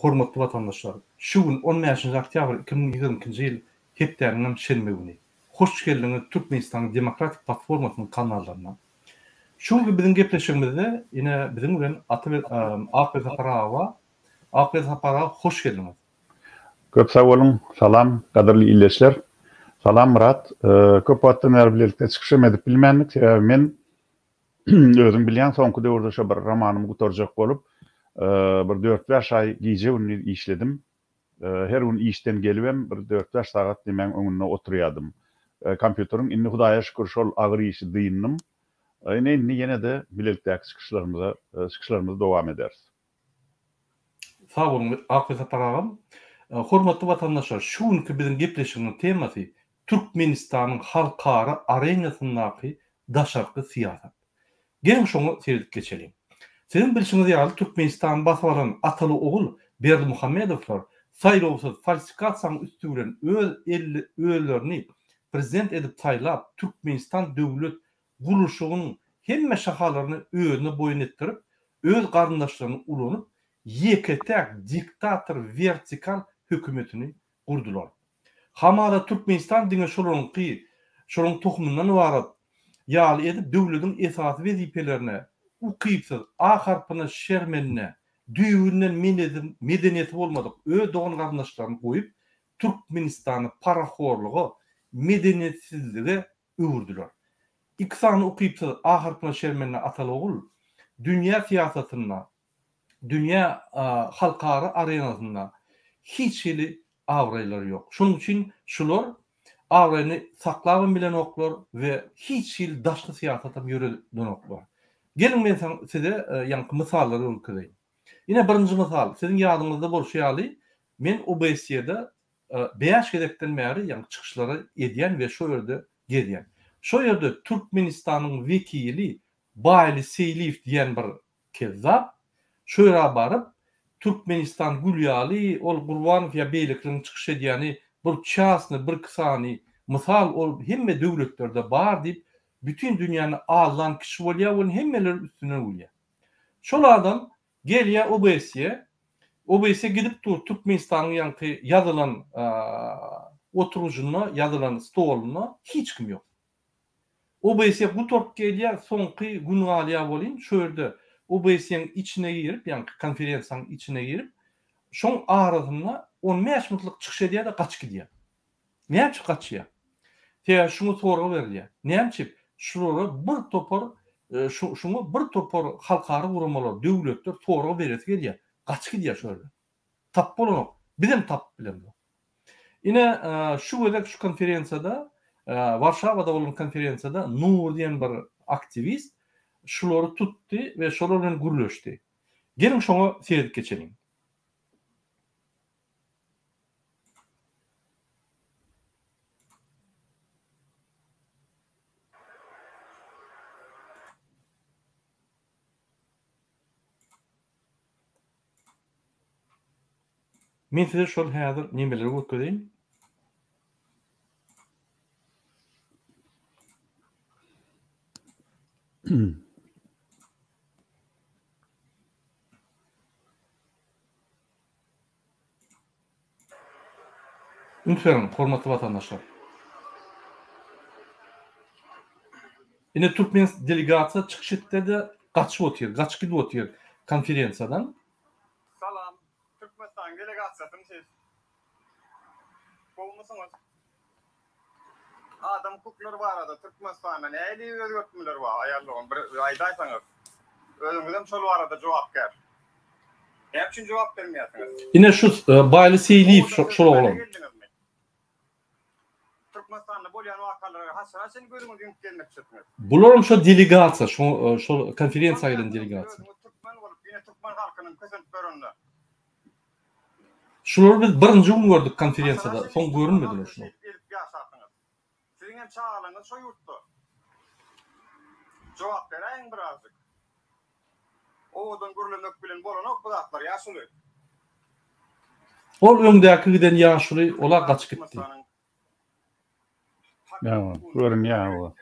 hormatly watandaşlar! Şu gün on bäşinji oktýabr 2022-nji ýyl hepdäniňem şenbe güni. Hoş geldiňiz Türkmenistanyň Demokratik Platformasynyň kanallaryna. Şu günki biziň gepleşigimizde ine biziň bilen Atabek Akberdi Sapar aga bar. Akberdi Sapar aga hoş geldiňiz. Köp sag boluň. Salam gadyrly ildeşler. Salam Myrat. Köp wagtdan bäri bilelikde çykyşam edip bilmändik. Sebäbi men Özüň bilýäň, soňky döwürde şo bir romanymy gutarjak bolup, bir dört-bäş aý gije-gündiz işledim. Her gün işden gelibem bir dört-bäş sagat nemäň öňünde oturýadym. Kompýuteriň. Indi Hudaýa şükür şol agyr işi dyndym. Ine indi ýene-de bilelikdäki çykyşlarymyza, çykyşlarymyzy dowam ederis. Sag boluň Akly Sapar agam. Hormatly watandaşlar şu günki biziň gepleşigimiziň temasy Türkmenistanyň halkara arenasyndaky daşarky syýasat. Geliň şoňa seredip geçeliň. Siziň bilşiňiz ýaly Türkmenistany basyp alan ataly-ogul Berdimuhamedowlar saýlawsyz falsifikasiýanyň üsti bilen öz özlerini prezident edip saýlap Türkmenistan döwlet gurluşygynyň hemme şahalaryny özüne boýun etdirip, öz garyndaşlaryny ulanyp, ýeke-täk diktator wertikal hökümetini gurdular. Hamala Türkmenistan diňe şolaryňky, şolaryň tohumyndan ybarat ýaly edip döwlediň esasy wezipelerine ukypsyz, A harpyna şermende, düýbünden medeniýeti bolmadyk öz dogan-garyndaşlaryny goýup, Türkmenistany parahorluga, medeniýetsizlige öwürdiler. Iki sany ukypsyz ahyrkyna şermende ataly-ogul dünýä syýasatynda, dünýä halkara arenasynda hiç hili abraýlary ýok. Şonuň üçin şular abraýyny saklabam bilenoklar we hiç hili daşky syýasatam ýöredenoklar. Geliň men size ýaňky mysallary görkezeýin. Ine birinji mysal, siziň ýadyňyzda bolşy ýaly men OBSE-de 5 gezekden bäri ýaňky çykyşlary edýän we şo ýerde gezýän. Şo ýerde Türkmenistanyň wekili Baýly Seýliýew diýen bir kezzap şo ýere baryp Türkmenistan gül ýaly ol Gurbanow ýa beýlekileriň çykyş edýäni bir çasny birki sany mysal ol hemme döwletlerde bar diýip bütin dünýäni aldan kişi bolýar welin hemmeler üstünden gülýär. Şol adam Gelýä OBSE. OBSE gidip dur Türkmenistanyň ýaňky ýazylan oturgyjynda, ýazylan stolunda hiç kim ýok. OBSE gutaryp gelýär, soňky gün galýar welin şo ýerde OBSE-niň içine girip, ýaňky konferensiýanyň içine girip, şoň arasynda on bäş minutlyk çykyş edýär-de gaçyp gidýär. Näme üçin gaçýar? Sebäbi şuňa sorag berilýär. Näme üçin şulara bir topar şuňa bir topar halkara guramalar, döwletler sorag beresi gelýär. Gaçyp gidýär şu ýerden. Tapyp bolanok. Bizem tapyp bilemzok. Ine şu gezek şu konferensiýada Warşawada bolan konferensiýada Nur diýen bir aktiwist şulary tutdy we şolar bilen gürleşdi. Geliň şoňa seredip geçeliň. Men size şol häzir nemeleri görkezeýin. Üns beriň, hormatly watandaşlar. Ine türkmen delegasiýa çykyş etdi-de gaçyp otyr, gaçyp gidip otyr konferensiýadan. Salam, Türkmenistanyň delegasiýasymy siz? Gowumysyňyz? Adam hukuklary barada Türkmenistanda nähili özgertmeler bar aýal dogan bir aýdaýsaňyz. Özüňizem şol barada jogapkär. Näme üçin jogap bermeýärsiňiz? Ine şu Baýly Seýliýew şol oglan. Türkmenistanda bolýan wakalara haçana çenli gözüňizi ýumup gezmekçisiňiz? Bularam şo delegasiýa, şo şol konferensiýa gelen delegasiýa. Özüňiz türkmen bolup ýene türkmen halkynyň kösenip ýörenine. Şulary biz birinji gün gördük konferensiýada, soň görünmediler şular. Siziň hem çagalaryňyz şo ýurtda. Jogap beräýiň birazjyk. Owadan gürlemek bilen bolanok bu zatlar ýaşuly. Ol öňdäki giden ýaşuly ola gaçyp gitdi. Ýa, görünýär o.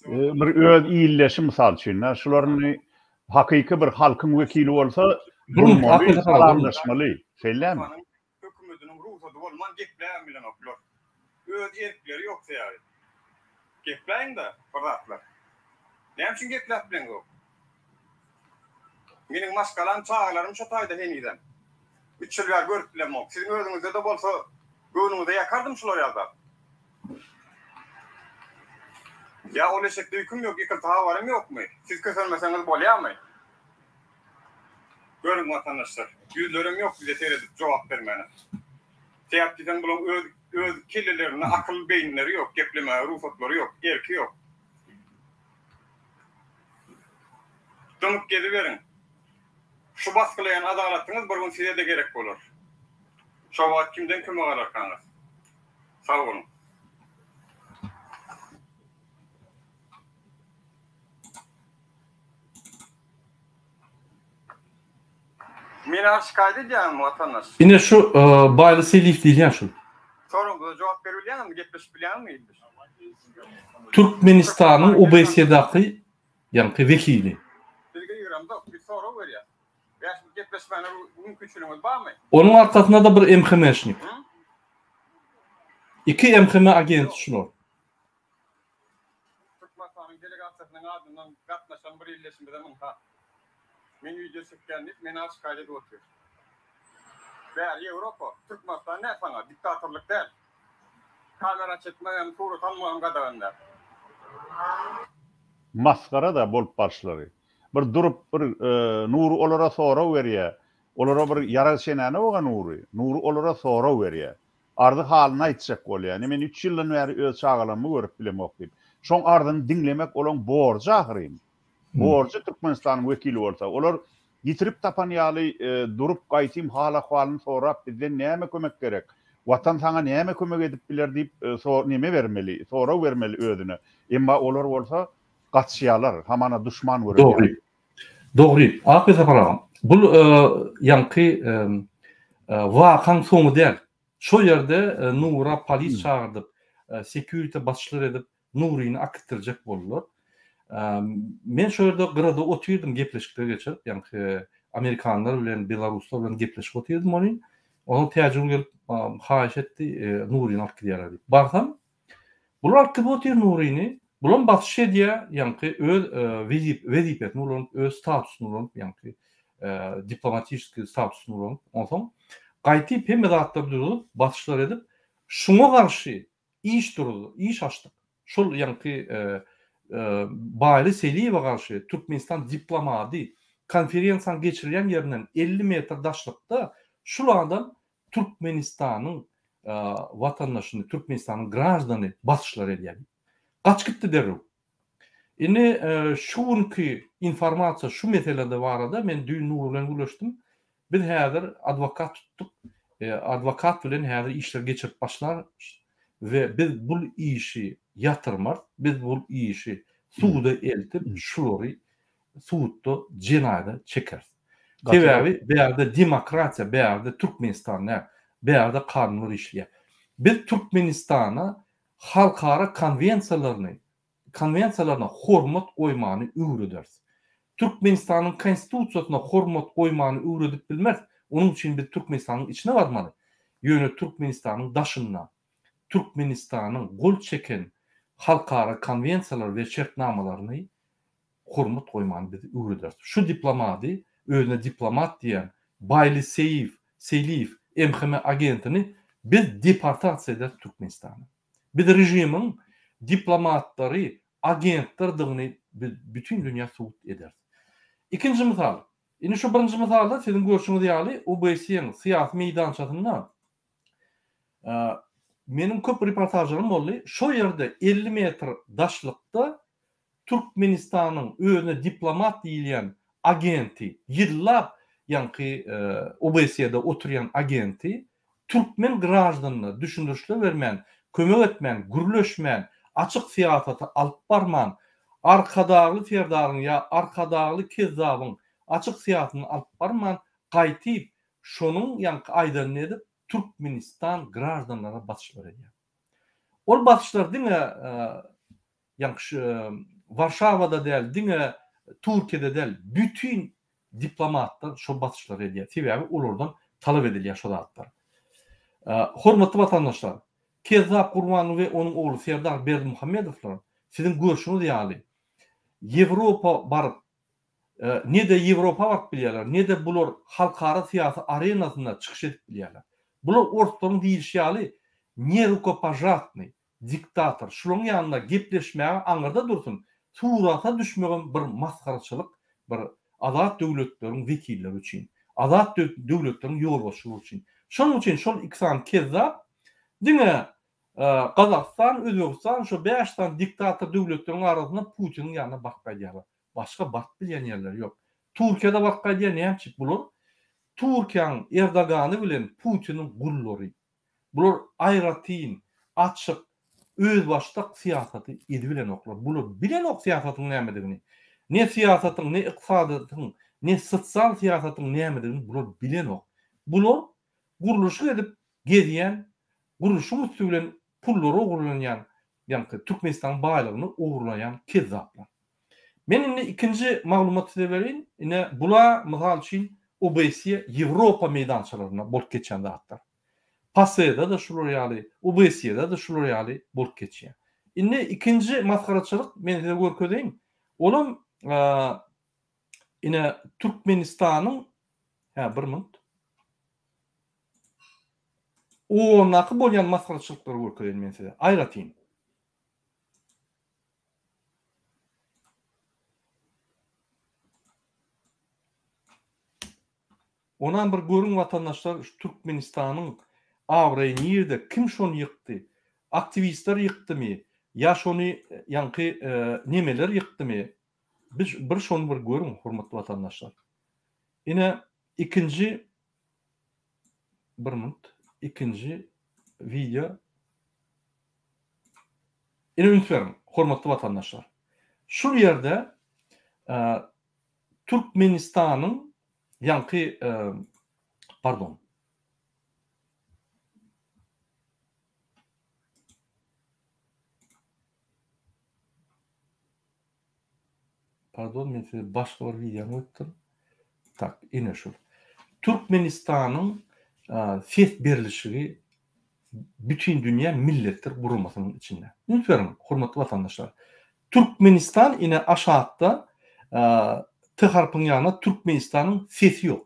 Bir öz ildeşi mysal üçin, şular indi hakyky bir halkyň wekili bolsa, Durmaly, salamlaşmaly. Şeýlemi? Hökümetiniň rugsady bolman gepläbem bilenoklar. Öz erkleri ýok sebäbi. Gepläýiň-de bir zatlar. Näme üçin gepläp bileňzok? Meniň maşgalam, çagalarym şo taýda henizem. Üç ýyl bäri görüp bilemok. Siziň özüňizde-de bolsa göwnüňize ýakardym şular ýaly zat. Ýa ol eşekde ýüküm ýok, ýykylsa habarym ýokmy? Siz kösenmeseňiz bolýamy? Görüň watandaşlar, ýüzlerem ýok bize seredip jogap bermäne. Sebäp diýseň bulaň öz öz kellelerinde akyl beýinleri ýok, geplemäge rugsatlary ýok, erki ýok. Dymyp geziberiň. Şu basgylaýan adalatyňyz bir gün size-de gerek bolar. Şo wagt kimden kömek alarkaňyz? Sag boluň. Meni şikaýat edýäňmi watandaş? Ine şu Baýly Seliýew diýilýän şul. Soragyňyza jogap berip bilýäňizmi, gepleşip bilýäňizmi ildeş? Türkmenistanyň OBSE-daky ýaňky wekili. Biz gygyramzok, biz sorag berýäs. Bäşimiz gepleşmäne mümkinçiligiňiz barmy? Onuň arkasynda-da bir MHM-şnik. Iki MHM agenti şular. Türkmenistanyň delegasiýasynyň adyndan gatnaşan bir ildeşimizem ynha, Men wideo çekýän diýip, meni şikaýat edip otyr. Bäri Ýewropa, Türkmenistan däl saňa, diktatorlyk däl. Kamera çekmegem, surat almagam gadagan däl. Masgara-da bolup barşlary. Bir durup bir Nury olara sorag berýä. Olara bir ýarag çenänok-a Nury. Nury olara sorag berýä. Arzy halyny aýtjak bolýa. Ine men üç ýyldan bäri öz çagalammy görüp bilemok diýip. Şoň arzyny diňlemek olaň borjy ahyryn. Borjy Türkmenistanyň wekili bolsa. Olar ýitirip tapan ýaly durup gaýtym hal-ahwalyny sorap bizden näme kömek gerek? Watan saňa näme kömek edip biler diýip neme bermeli, sorag bermeli özüne. Emma olar bolsa gaçýalar, hamana duşman gören ýaly. Dogry. Dogry. Akly Sapar agam. Bul ýaňky wakaň soňy däl. Şo ýerde Nura polis çagyrdyp, security basyşlar edip Nuryny akitdirjek boldular. Men şo ýerde gyrada otyrdym gepleşikler geçirip, ýaňky amerikanlar bilen, belaruslar bilen gepleşip otyrdym ony. Onsoň Täjigül gelip haýyş etdi, Nuryny alyp gidýärler diýip. Barsam, Bular alyp gidip otyr Nuryny, bulam basyş edýär, ýaňky öz wezipesini ulanyp, öz statusyny ulanyp, ýaňky diplomatişskiý statusyny ulanyp, onsoň gaýtyp hemme zatlary düzüp, basyşlar edip, şuňa garşy iş duruzdy, iş açdyk. Şol ýaňky Baýly Seliýewe garşy Türkmenistan diplomady konferensiýanyň geçirilýän ýerinden 50 metr daşlykda şul adam Türkmenistanyň watandaşyny, Türkmenistanyň graždany basyşlar edýär diýip. Gaçyp gitdi derrew. Indi şu günki informasiýa şu meselede barada men düýn Nury bilen gürleşdim. Biz häzir adwokat tutduk. Adwokat bilen häzir işleri geçirip başlarys we biz bul işi ýatyrmarys. Biz bul işi suda eltip şulary sudda jenaýata çekeris. Sebäbi bärde demokratiýa, bärde Türkmenistan däl. Bärde kanunlar işleýär. Biz Türkmenistana halkara konwensiýalaryny, konwensiýalaryna hormat goýmany öwrederis. Türkmenistanyň Konstitusiýasyna hormat goýmany öwredip bilmeris. Onuň üçin biz Türkmenistanyň içine barmaly. Ýöne Türkmenistanyň daşynda Türkmenistanyň gol çeken halkara konwensiýalary we şertnamalaryny hormat goýmany biz öwrederis. Şu diplomady, özüne diplomat diýýän Baýly Seýiw, Seýliýew MHM agentini biz deportasiýa ederis Türkmenistana. Biz režimiň diplomatlary agentlerdigini biz bütin dünýä subut ederis. Ikinji mysal. Indi şu birinji mysalda siziň görşüňiz ýaly OBSE-niň syýasy meýdançasynda meniň köp reportažlarym boldy. Şo ýerde 50 metr daşlykda Türkmenistanyň özüne diplomat diýilýän agenti, ýyllap ýaňky OBSE-de oturýan agenti türkmen graždanyna düşündirişler bermän, kömek etmän, gürleşmän, açyk syýasaty alyp barman, Arkadagly Serdaryň ýa Arkadagly Kezzabyň açyk syýasyny alyp barman, gaýtyp şonuň ýaňky aýdanyny edip Türkmenistan graždanlara basyşlar edýär. Ol basyşlar diňe Ýaňky şu Warşawada däl, diňe Türkiýede däl, bütin diplomatlar şo basyşlary edýär. Sebäbi olardan talap edilýär şo zatlar. Hormatly watandaşlar, Kezzap Gurbanguly we onuň ogly Serdar Berdimuhamedowlar siziň görşüňiz ýaly Ýewropa baryp ne-de Ýewropa baryp bilýärler, ne-de bular halkara syýasy arenasynda çykyş edip bilýärler. Bular orslaryň diýlişi ýaly nerukopožatnyý, diktator. Şularyň ýanynda gepleşmäge aňyrda dursun, surata düşmegem bir masgaraçylyk bir azat döwletleriň wekilleri üçin, azat döwletleriň ýolbaşçylary üçin. Şonuň üçin şol iki sany kezzap diňe Gazagystan, Özbegistan şo bäş sany diktator döwletleriň arasynda Putiniň ýanyna baryp gaýdýarlar. Başga baryp bilýän ýerleri ýok. Türkiýede baryp gaýdýar näme üçin? Bular Türkiýäň Erdogany bilen Putiniň gullary. Bular aýratyn, açyk, özbaşdak syýasaty edibilenoklar. Bular bilenok syýasatyň nämedigini. Ne syýasatyň, ne ykdysadyýetiň, ne sosial syýasatyň nämedigini bular bilenok. Bular gurluşyk edip gezýän, gurluşygyň üsti bilen pullary ogurlanýan, ýaňky Türkmenistanyň baýlygyny ogurlaýan kezzaplar. Men indi ikinji maglumat size bereýin. Ine, bula, mysal üçin, OBSE Ýewropa meýdançalarynda bolup geçýän zatlar. PASE-da-da şular ýaly, OBSE-da-da şular ýaly bolup geçýär. Indi ikinji masgaraçylyk men size görkezeýin. Olam, ine, Türkmenistanyň, hä, bir minut. OON-daky bolýan masgaraçylyklary görkezeýin men size, aýratyn. Onam bir görüň watandaşlar şu Türkmenistanyň abraýy nirde kim şony ýykdy aktiwistler ýykdymy ýa şony ýaňky nemeler ýykdymy biz bir şony bir görüň hormatly watandaşlar ine ikinji bir minut ikinji wideo Ine üns beriň, hormatly watandaşlar. Şul ýerde Türkmenistanyň ýaňky pardon. Pardon, men size başga bir wideony goýupdyryn. Tak, ine şul. Türkmenistanyň ses berlişigi Bütindünýä Milletler Guramasynyň içinde. Üns beriň, hormatly watandaşlar. Türkmenistan ine aşakda T harpyň ýanynda Türkmenistanyň sesi ýok.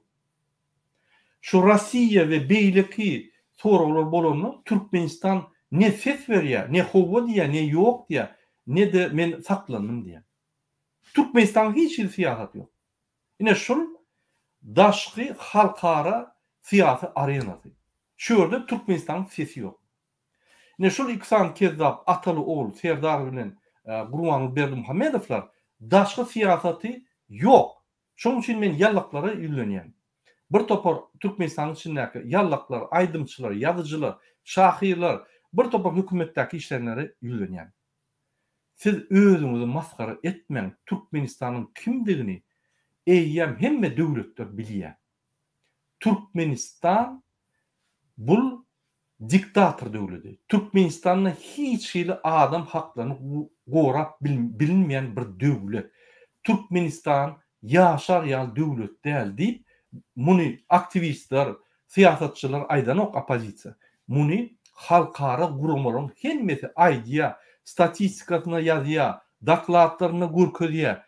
Şu Rossiýa we beýleki soraglar bolanda Türkmenistan ne ses berýär, ne howwa diýýär, ne ýok diýýär, ne-de men saklandym diýýär. Türkmenistanyň hiç hili syýasaty ýok. Ine şul daşky halkara syýasy arenasy. Şu ýerde Türkmenistanyň sesi ýok. Ine şul iki sany kezzap ataly ogul Serdar bilen Gurbanguly Berdimuhamedowlar daşky syýasaty ýok. Şonuň üçin men ýallaklara ýüzlenýän. Bir topar Türkmenistanyň içindäki ýallaklar, aýdymçylar, ýazyjylar, şahyrlar, bir topar hökümetdäki işleýänlere ýüzlenýän. Siz özüňizi masgara etmäň, Türkmenistanyň kimdigini eýýäm hemme döwletler bilýär. Türkmenistan bul diktator döwledi. Türkmenistanda hiç hili adam haklaryny gorap bilinmeýän bir döwlet. Türkmenistan ýaşar ýaly döwlet däl diýip muny aktiwistler, syýasatçylar aýdanok oppozisiýa. Muny halkara guramalaryň hemmesi aýdýar, statistikasynda ýazýar, dokladlarynda görkezýär.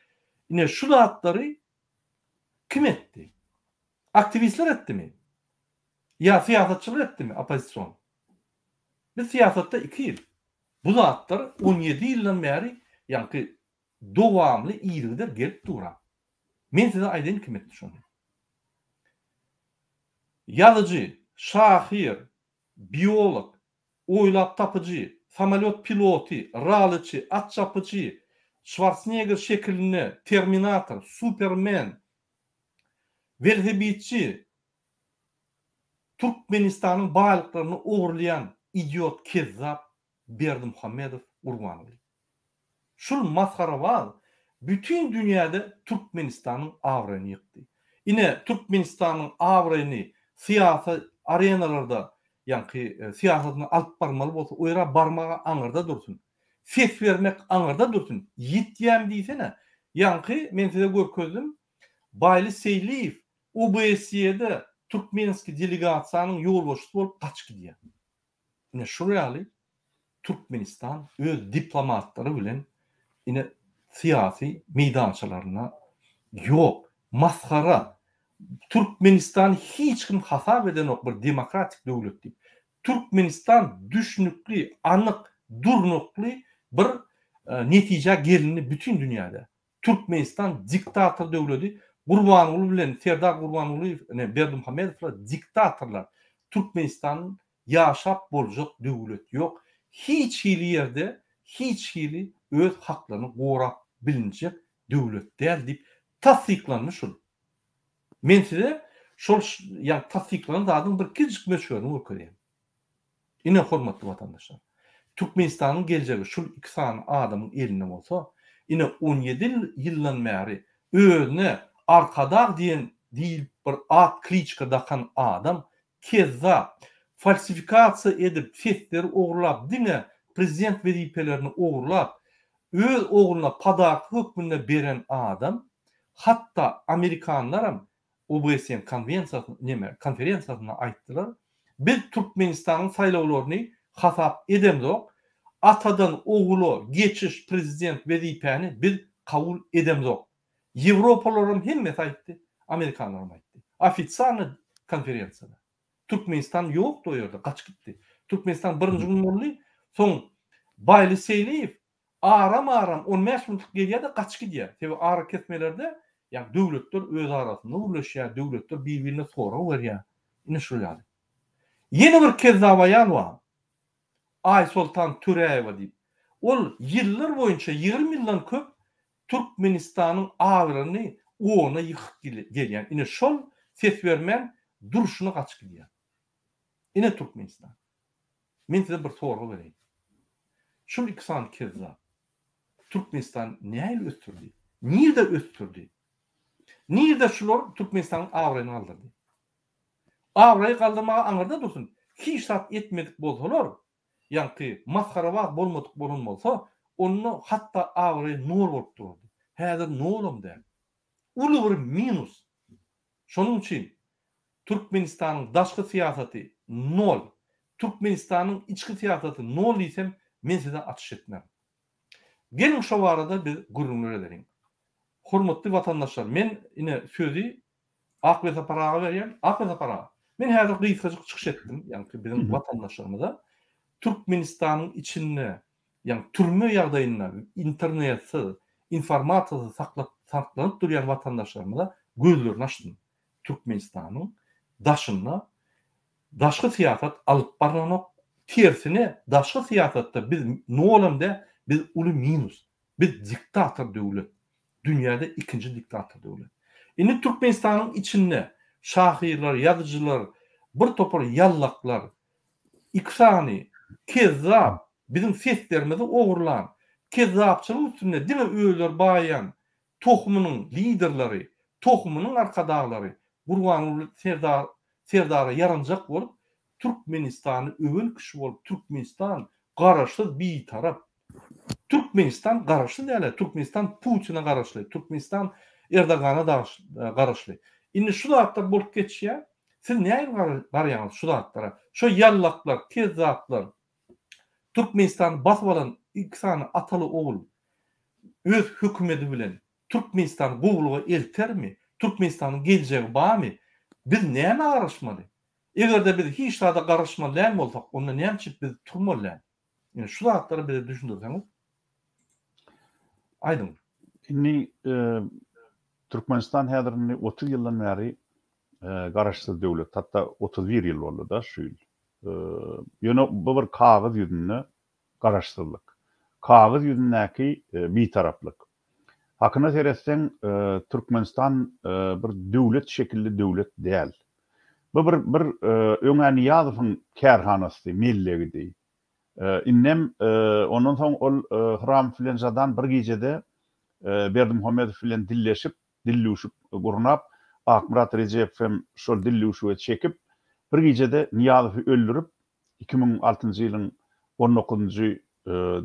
Ine şu zatlary kim etdi? Aktiwistler etdimi? Ýa syýasatçylar etdimi oppozision? Biz syýasatda iki ýyl. Bu zatlar 17 ýyldan bäri ýaňky dowamly yzygider gelip dur-a. Men size aýdaýyn kim etdi şony. Ýazyjy, şahyr, biolog, oýlap tapyjy, samolýot piloty, ralyçy, at çapyjy, Şwartsnegger şekilinde Terminator, Supermen, welosipedçi, Türkmenistanyň baýlyklaryny ogurlaýan idiot kezzap Berdimuhamedow Gurbanguly. Şul masgarabaz bütin dünýäde Türkmenistanyň abraýyny ýykdy. Ine Türkmenistanyň abraýyny syýasy arenalarda ýaňky syýasatyny alyp barmaly bolsa o ýere barmaga aňyrda dursun. Ses bermek aňyrda dursun. Ýitýäm diýsene. Ýaňky men size görkezdim. Baýly Seýliýew OBSE-de türkmenski delegasiýanyň ýolbaşçysy bolup gaçyp gidýär. Ine şul ýaly Türkmenistan öz diplomatlary bilen ine syýasy meýdançalarynda ýok. Masgara. Türkmenistany hiç kim hasap edenok bir demokratik döwlet diýip. Türkmenistan düşnükli, anyk, durnukly bir netijä gelindi bütin dünýäde. Türkmenistan diktator döwledi Gurbanguly bilen Serdar Gurbangulyýew ine Berdimuhamedowlar diktatorlar Türkmenistan ýaşap boljak döwlet ýok hiç hili ýerde hiç hili öz haklaryny gorap bilinjek döwlet däl diýip tassyklandy şul men size şol ýa tassyklanan zadyň bir kiçijik möçberini görkezýän. Ine hormatly watandaşlar, Türkmenistanyň geljegi şul iki sany adamyň elinde bolsa, ine 17 ýyldan bäri özüne Arkadag diýen diýilip bir at kliçka dakan adam kezzap, falsifikasiýa edip sesleri ogurlap diňe prezident wezipelerini ogurlap öz ogluna podarka hökmünde beren adam hatda amerikanlaram OBSE-niň konwensiýasy neme, konferensiýasynda aýtdylar, Biz Türkmenistanyň saýlawlaryny hasap edemzok, atadan ogula geçiş prezident wezipäni biz kabul edemzok. Ýewropalaram hemmesi aýtdy, amerikanlaram aýtdy. Ofitsialnyý konferensiýada. Türkmenistan ýokdy o ýerde, gaçyp gitdi. Türkmenistan birinji gün boldy, soň Baýly Seýliýew Aram-aram on bäş minutlyk gelýär-de gaçyp gidýär. Sebäbi arakesmelerde ýagny döwletler öz arasynda gürleşýär, döwletler bir-birine sorag berýär. Ine şul ýaly. Ýene bir kezzap aýal bar. Aýsoltan Töräýewa diýip. Ol ýyllar boýunça, 20 ýyldan köp Türkmenistanyň abraýyny ona ýykyp gelýän. Ine şol ses bermän durşuna gaçyp gidýär. Ine Türkmenistan. Men size bir sorag bereýin. Şul iki sany kezzap Türkmenistany nähili ösdürdi? Nirde ösdürdi? Nirde şular Türkmenistanyň abraýyny galdyrdy? Abraýy galdyrmaga aňyrda dursun, hiç zat etmedik bolsalar, ýaňky masgarabaz bolmadyk bolan bolsa, onda hatda abraýy nol bolup durardy. Häzir nolam däl. Uly bir minus. Şonuň üçin Türkmenistanyň daşky syýasaty nol, Türkmenistanyň içki syýasaty nol diýsem, men size açyş etmerin. Geliň şo barada biz gürrüňler edeliň. Hormatly watandaşlar, men ine sözi Akbesapar aga berýän. Akbesapar aga, men häzir gysgajyk çykyş etdim, ýaňky biziň watandaşlarymyza Türkmenistanyň içinde, ýagny türme ýagdaýynda internetsiz, informasiýasyz saklap saklanyp durýan watandaşlarymyza gözlerini açdym. Türkmenistanyň daşynda daşky syýasat alyp barlanok, tersine daşky syýasatda biz nolam däl, biz uly minus. Biz diktator döwlet. Dünýäde ikinji diktator döwlet. Indi Türkmenistanyň içinde şahyrlar, ýazyjylar, bir topar ýallaklar, iki sany kezzap biziň seslerimizi ogurlan, kezzapçylyk üstünde diňe özleri baýaýan tohumynyň liderleri, tohumynyň arkadaglary Gurbanguly Serdar Serdara ýaranjak bolup Türkmenistany öwen kişi bolup Türkmenistan garaşsyz bitarap Türkmenistan garaşly dälä Türkmenistan Putine garaşly Türkmenistan Erdogana garaşly indi şu zatlar bolup geçýä siz nähili garaýaňyz şu zatlara şo ýallaklar kezzaplar Türkmenistany basyp alan iki sany ataly ogul öz hökümedi bilen Türkmenistany gowulyga eltermi? Türkmenistanyň geljegi barmy? Biz nämä garaşmaly? Eger-de biz hiç zada garaşmaly däl bolsak, onda näme üçin biz turmaly däl? Ine şu zatlary bize düşündirseňiz. Aýdyň. Indi Türkmenistan häzir indi 30 ýyldan bäri garaşsyz döwlet, hatda 31 ýyl boldy-da şu ýyl. Ýöne bu bir kagyz ýüzünde garaşsyzlyk. Kagyz ýüzündäki bitaraplyk. Hakyna seretseň, Türkmenistan bir döwlet şekilli döwlet däl. Bu bir bir öň-ä Nyýazowyň kärhanasy, mellegidi. Indem ondan soň ol Hramow bilen Žadan bir gijede Berdimuhamedow bilen dilleşip, dildüwşük gurnap, Akmyrat Rejepow hem şol dildüwşüge çekip, bir gijede Nyýazowy öldürip, 2006-njy ýylyň on dokuzynjy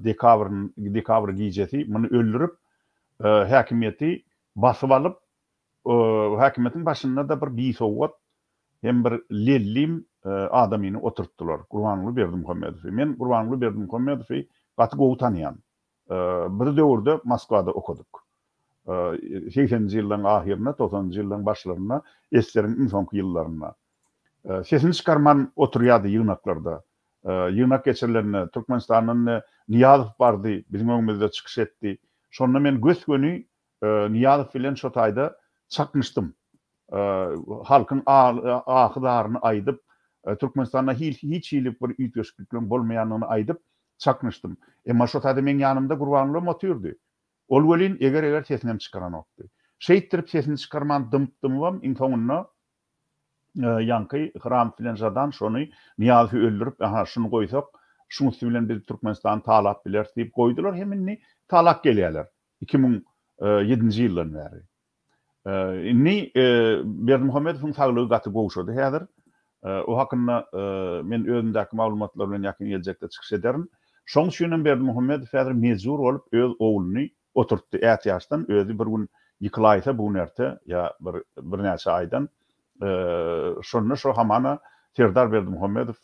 dekabryn dekabr gijesi muny öldürip, häkimiýeti basyp alyp, häkimiýetiň başynda-da bir bisowat hem bir lellim adamyny oturtdylar, Gurbanguly Berdimuhamedowy. Men Gurbanguly Berdimuhamedowy gaty gowy tanaýan. Bir döwürde Moskwada okadyk. Segseninji ýyllaryň ahyrynda, togsanynjy ýyllaryň başlarynda, SSR-iň iň soňky ýyllarynda. Sesini çykarman oturýardy ýygnaklarda. Ýygnak geçirilende Türkmenistandan Nyýazow bardy, biziň öňümizde çykyş etdi. Şonda men gös-göni Nyýazow bilen şo taýda çaknyşdym. Halkyň ahy-zaryny aýdyp, Türkmenistanda hiç hili bir üýtgeşiklikleriň bolmaýandygyny aýdyp çaknyşdym. Emma şo taýda meň ýanymda Gurbangulam otyrdy. Ol welin eger-eger sesinem çykaranokdy. Şeýtdirip sesini çykarman dymyp-dymybam iň soňunda ýaňky Hramow bilen Žadan şony Nyýazowy öldürip, aha, şuny goýsak, şuň üsti bilen biz Türkmenistany talap bileris diýip goýdular hem indi talap gelýärler 2007-nji ýyldan bäri. Indi Berdimuhamedowyň saglygy gaty gowşady häzir. O hakynda men özümdäki maglumatlar bilen ýakyn geljekde çykyş ederin. Şoň üçin hem Berdimuhamedow häzir mejbur bolup öz ogluny oturtdy ätiýaçdan özi bir gün ýykylaýsa bu gün erte ýa bir birnäçe aýdan şonda şo hamana Serdar Berdimuhamedow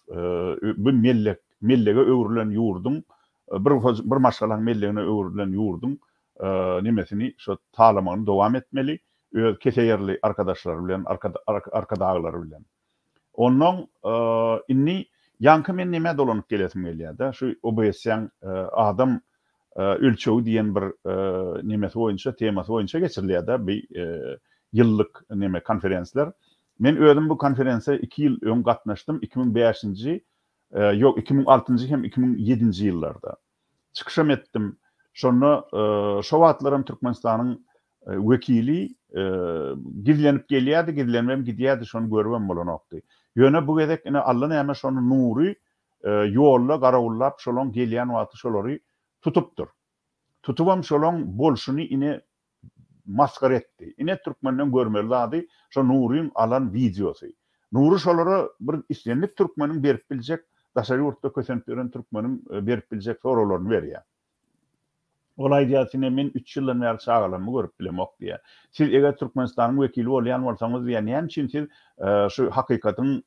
bu mellek mellege öwrülen ýurduň bir bir maşgalaň mellegine öwrülen ýurduň nemesini şo talamagyny dowam etmeli öz kese ýerli arkadaşlary bilen arkadaglary bilen. Onnoň indi ýaňky men nämä dolanyp gelesim gelýär-de, şu OBS-iň adam ölçegi diýen bir nemesi boýunça, temasy boýunça geçirilýär-de bi ýyllyk neme konferensler. Men özüm bu konferensiýa iki ýyl öň gatnaşdym, 2005-nji, ýok, 2006-njy hem 2007-nji ýyllarda. Çykyşam etdim. Şonda şo wagtlaram Türkmenistanyň wekili gizlenip gelýärdi, gizlenibem gidýärdi, şony görübem bolanokdy. Ýöne bu gezek ine Alla näme şony Nury ýolda garawullap şolaň gelýän wagty şolary tutupdyr. Tutubam şolaň bolşuny ine masgara etdi. Ine türkmenden görmeli zady şo Nuryň alan wideosy. Nury şolara bir islendik türkmeniň berip biljek daşary ýurtda kösenip ýören türkmeniň berip biljek soraglaryny berýär. Ol aýdýar sine men üç ýyldan bäri çagalarymy görüp bilemok diýýär. Siz eger Türkmenistanyň wekili bolýan bolsaňyz diýýär näme üçin siz şu hakykatyň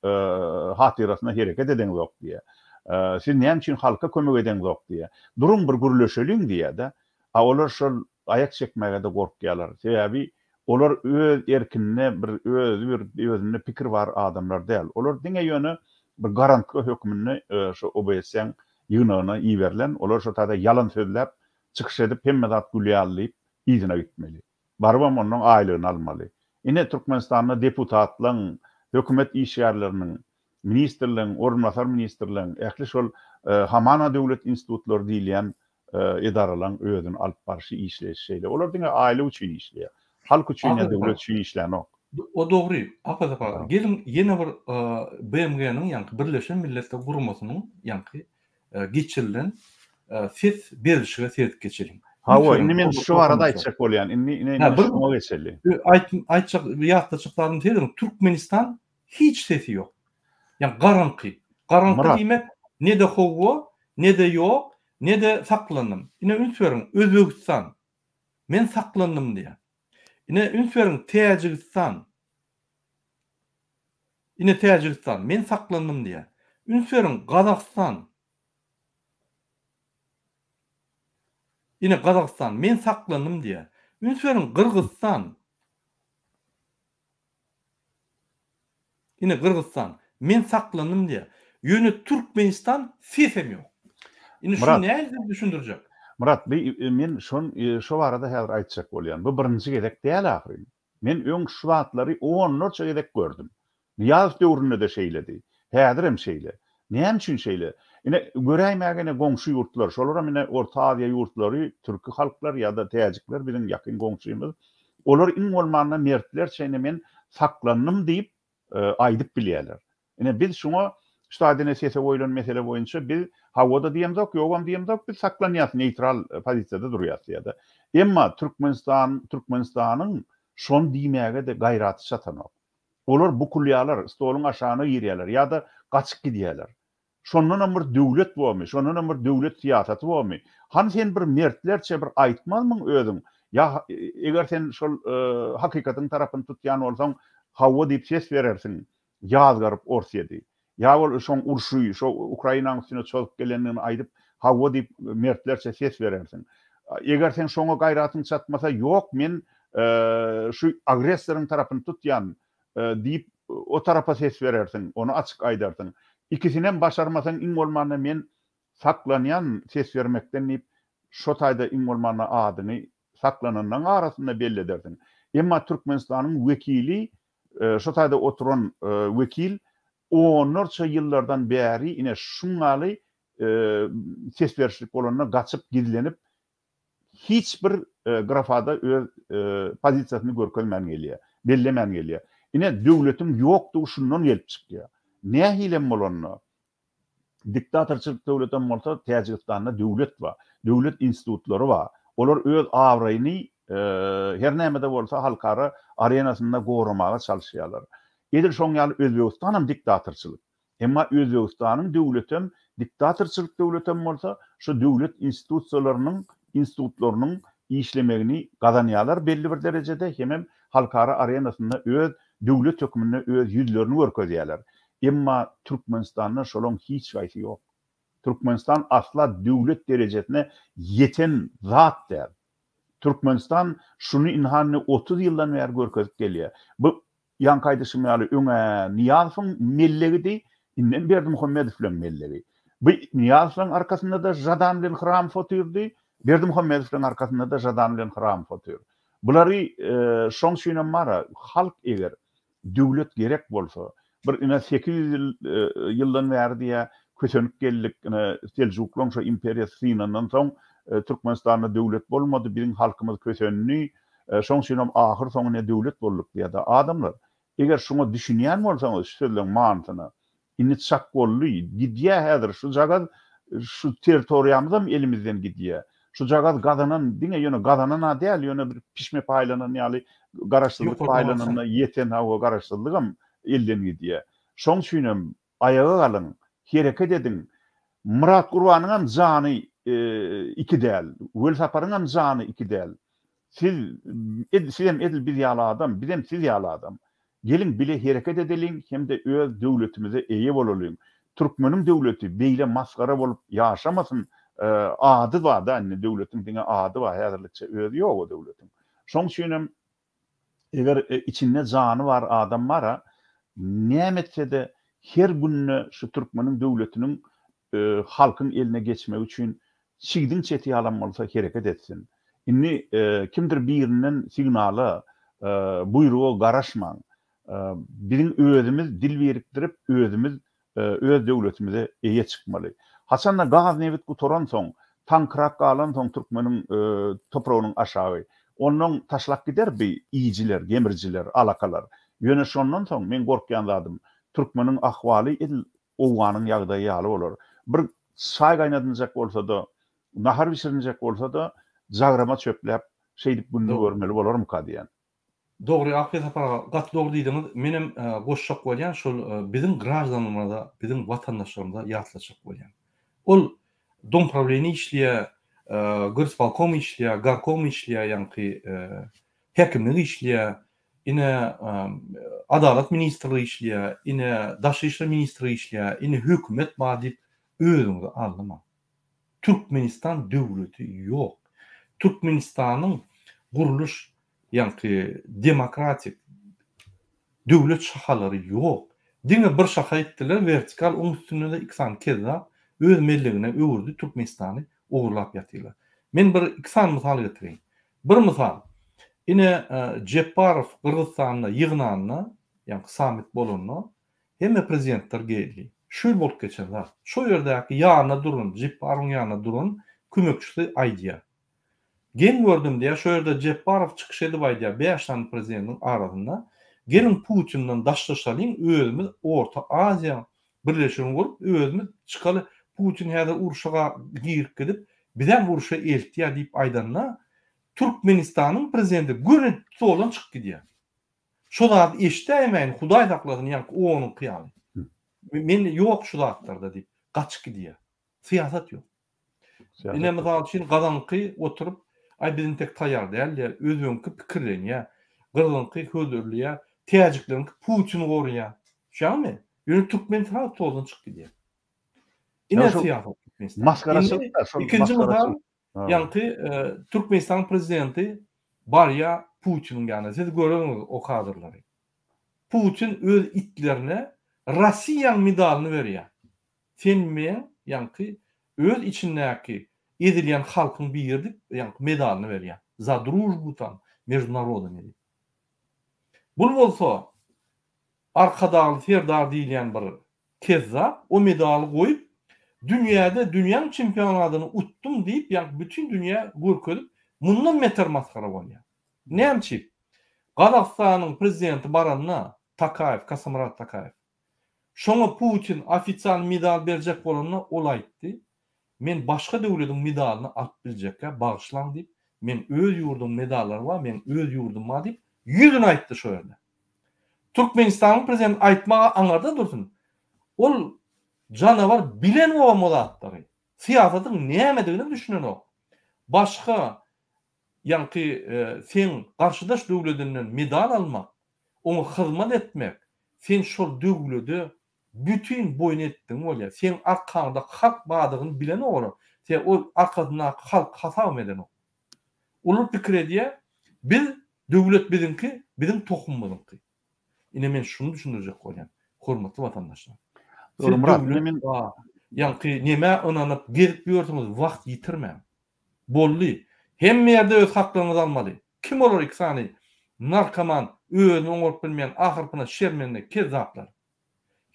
hatyrasyna hereket edeňzok diýýär. Siz näme üçin halka kömek edeňzok diýýär. Duruň bir gürleşeliň diýýär-de. A olar şol aýak çekmäge-de gorkýarlar. Sebäbi olar öz erkinde bir özi bir özünde pikir bar adamlar däl. Olar diňe ýöne bir garantga hökmünde şu OBS-iň ýygnagyna iberilen, olar şo taýda ýalan sözläp, çykyş edip hemme zat gül ýaly diýip yzyna gitmeli. Barybam onnoň aýlygyny almaly. Ine Türkmenistanda deputatlaň, hökümet işgärleriniň, ministrleň, orunbasar ministrleň, ähli şol hamana döwlet institutlary diýilýän edaralaň özüni alyp barşy, işleýşi şeýle. Olar diňe aýlyk üçin işleýär. Halk üçin ýa döwlet üçin işlänok. O dogry. Apat apa, geliň ýene bir BMG-niň ýaňky Birleşen Milletler Guramasynyň ýaňky geçirilen ses berlişige seredip geçeliň. Hawa, indi men şu barada aýtjak bolýan. Indi ine indi şuňa geçeli. Aýtjak, ýatlatjak zadym şeýle, Türkmenistan hiç sesi ýok. Ýa garaňky. Garaňky diýmek ne-de howwa, ne-de ýok, ne-de saklandym. Ine üns beriň, Özbegistan. Men saklandym diýýär. Ine üns beriň, Täjigistan. Ine Täjigistan, men saklandym diýýär. Üns beriň, Gazagystan. Ine Gazagystan, men saklandym diýýär. Üns beriň, Gyrgyzystan. Ine Gyrgyzystan, men saklandym diýýär. Ýöne Türkmenistan sesem ýok. Indi şuny nähili siz düşündirjek? Myrat, bi men şon şo barada häzir aýtjak bolýan. Bu birinji gezek däl ahyryn. Men öň şu zatlary onlarça gezek gördüm. Nyýazow döwründe-de şeýledi. Häzirem şeýle. Näme üçin şeýle? Ine, göräýmäge ine goňşy ýurtlar, şolaram ine Orta Aziýa ýurtlary, türki halklar ýa-da täjikler biziň ýakyn goňşymyz. Olar iň bolmanda mertlerçe ine men saklandym diýip aýdyp bilýärler. Ine biz şuňa şu taýda ine sese goýlan mesele boýunça biz hawa-da diýemzok, ýogam diýemzok, biz saklanýas, neýtral pozisiýada durýas diýýär-de. Emma Türkmenistan Türkmenistanyň şony diýmäge-de gaýraty çatanok. Olar bukulýarlar, stoluň aşagyna girýärler ýa-da gaçyp gidýärler. Şondanam bir döwlet bormy, şondanam bir döwlet syýasaty bormy? Hany sen bir mertlerçe bir aýtmazmyň özüň? Ýa eger sen şol hakykatyň tarapyny tutýan bolsaň, hawa diýip ses berersiň, ýazgaryp Orsýeti. Ýa ol şoň urşy, şo Ukrainanyň üstüne çozup gelendigini aýdyp, hawa diýip mertlerçe ses berersiň. Eger seň şoňa gaýratyň çatmasa, ýok men şu agressoryň tarapyny tutýan diýip o tarapa ses berersiň, ony açyk aýdarsyň. Ikisinem başarmasaň iň bolmanda men saklanýan ses bermekden diýip şo taýda iň bolmanda adyňy saklananlaň arasynda belli edersiň. Emma Türkmenistanyň wekili şo taýda oturan wekil onlarça ýyllardan bäri ine şuň ýaly ses berişlik bolanda gaçyp gizlenip hiç bir grafada öz pozisiýasyny görkezmän gelýär, bellemän gelýär. Ine döwletiň ýokdugy şundan gelip çykýar. Nähilem bolanda Diktatorçylyk döwletem bolsa, Täjigistanda döwlet bar. Döwlet institutlary bar. Olar öz abraýyny her näme-de bolsa halkara arenasynda goramaga çalyşýarlar. Edil şoň ýaly Özbegistanam diktatorçylyk. Emma Özbegistanyň döwletem diktatorçylyk döwletem bolsa, şu döwlet institusiýalarynyň, institutlarynyň işlemegini gazanýarlar belli bir derejede hemem halkara arenasynda öz döwlet hökmünde öz ýüzlerini görkezýärler. Emma Türkmenistanda şolaň hiç haýsy ýok. Türkmenistan asla döwlet derejesine ýeten zat däl. Türkmenistan şuny ynha indi 30 ýyldan bäri görkezip gelýär. Bu ýaňky aýdyşym ýaly öň-ä Nyýazowyň mellegidi, indem Berdimuhamedowlaň mellegi. Bu Nyýazowlaň arkasynda-da Žadan bilen Hramow otyrdy, Berdimuhamedowlaň arkasynda-da Žadan bilen Hramow otyr. Bulary şoň üçinem bar-a, halk eger Döwlet gerek bolsa, bir ine 800 ýyl ýyldan bäri diýýär, kösenip geldik, ine Seljuklaň şo imperiýasy synandan soň Türkmenistanda döwlet bolmady, biziň halkymyz kösendi, şoň üçinem ahyr soňy ine döwlet bolduk diýýär-de. Adamlar, eger şuňa düşünýän bolsaňyz şu sözleň manysyna, Indi çak boldy. Gidýä häzir şujagaz şu territoriýamyzam elimizden gidýä. Şujagaz gazanan diňe ýöne gazanan-a däl ýöne bir pişme paýlanan ýaly garaşsyzlyk paýlananda ýeten hawa garaşsyzlygam elden gidýä. Şoň üçinem aýaga galyň, hereket ediň. Myrat Gurbanyňam jany iki däl, Welsaparyňam jany iki däl. Siz sizem edil biz ýaly adam, bizem siz ýaly adam. Geliň bile hereket edeliň hem-de öz döwletimize eýe bolalyň. Türkmeniň döwleti beýle masgara bolup ýaşamasyn ady bar-da indi döwletiň diňe ady bar häzirlikçe özi ýok o döwletiň. Şoň üçinem eger içinde jany bar adam bar-a näme etse-de her günde şu türkmeniň döwletiniň halkyň eline geçmegi üçin çigdiň çeti ýalam bolsa hereket etsin. Indi kimdir birinden signala, buýruga garaşmaň. Biziň özümiz dil birikdirip, özümiz öz döwletimize eýe çykmaly. Haçanda gaz-nebit gutaransoň, taňkyrak galansoň türkmeniň topragynyň aşagy, onnoň taşlap gider bi iýijiler, gemrijiler, alakalar. Ýöne şondan soň meň gorkýan zadym, türkmeniň ahwaly edil Owganyň ýagdaýy ýaly bolar. Bir çaý gaýnadynjak bolsa-da, nahar bişirinjek bolsa-da, jagrama çöpläp, şeýdip gününi görmeli bolarmyka diýýän. Dogry Akly Sapar aga, gaty dogry diýdiňiz. Menem goşjak bolýan şol biziň graždanlarymyza, biziň watandaşlarymyza ýatlatjak bolýan. Ol domprawleniýe işleýär, gorspolkom işleýär, gorkom işleýär, ýaňky häkimlik işleýär, Ine, Adalat ministrligi işleýär, ine, Daşary işler ministrligi işleýär, ine, hökümet bar diýip, özüňizi aldamaň. Türkmenistan döwleti ýok. Türkmenistanyň gurluş, ýaňky demokratik döwlet şahalary ýok. Diňe bir şaha etdiler, wertikal, oň üstünde-de iki sany kezzap öz mellegine öwürdi Türkmenistany ogurlap ýatyrlar. Men bir iki sany mysal getireýin. Bir mysal, ine Jepbarow Gyrgyzystanda ýygnanda, ýaňky sammit bolanda hemme prezidentler geldi. Şu ýyl bolup geçen zat. Şo ýerdäki ýanynda duran, Jepbarowyň ýanynda duran kömekçisi aýdýar. Geň gördüm diýýär, şo ýerde Jepbarow çykyş edip aýdýar, bäş sany prezidentiň arasynda, geliň Putinden daşlaşalyň, özümiz Orta Aziýa birleşigini gurup, özümiz çykaly, Putin häzir urşa girip gidip, bizem urşa eltýär diýip aýdanda, Türkmenistanyň prezidenti göni stoldan çykyp gidýär. Şo zady eşidäýmäýin, Hudaý saklasyn, ýaňky onuňky ýaly. Men ýok şu zatlarda diýip, gaçyp gidýär. Syýasat ýok. Ine mysal üçin gazaňky oturyp. Aý biz intek taýýar däl diýýär, özbegiňki pikirlenýär, gyrgyzyňky hödürleýär, täjikleriňki Putini goraýar. Düşýäňmi? Ýöne türkmen sraz tozdan çykyp gidýär. Ine syýasat Türkmenistanda. Masgaraçylyk-da şol. Ikinji mysal, ýaňky Türkmenistanyň prezidenti barýar Putiniň ýanyna. Siz görersiňiz o kadrlary. Putin öz itlerine Rossiýaň medalyny berýär. Sen meň, ýaňky, öz içindäki ezilýän halkyň biri diýip, ýaňky medalyny berýär. Za družbu tam между narodami diýip. Bul bolsa Arkadagly Serdar diýilýän bir kezzap o medaly goýup, dünýäde dünýäň çempionadyny utdum diýip, ýaňky bütin dünýä görkezip, mundan beter masgara bolýar. Näme üçin? Gazagystanyň prezidenti baranda, Tokaýew, Kasymyrat Tokaýew, Şoňa Putin ofisial medal berjek bolanda ol aýtdy, Men başga döwlediň medalyny alyp biljekkä bagyşlaň diýip, men öz ýurduň medallary bar, meň öz ýurdum bar diýip, ýüzüne aýtdy şo ýerde. Türkmenistanyň prezidenti aýtmaga aňarda dursun, ol janawar bilenogam o zatlary. Syýasatyň nämedigine düşünenok. Başga ýaňky seň garşydaş döwledinden medal almak, oňa hyzmat etmek, sen şol döwlede bütin boýun etdigiň bolýar. Seň arkaňda halk bardygyny bilenok olar. Sen ol arkasyndaky halky hasabam edenok. Olar pikir edýär, biz döwlet biziňki, biziň tohumymyzyňky. Ine men şuny düşündirjek bolýan, hormatly watandaşlar. Siz döwlet bar, ýaňky nämä ynanyp gezip ýörsüňiz, wagt ýitirmäň. Boldy. Hemme ýerde öz haklaryňyzy almaly. Kim olar iki sany narkoman özüni oňaryp bilmeýän ahyrpyna şermende kezzaplar.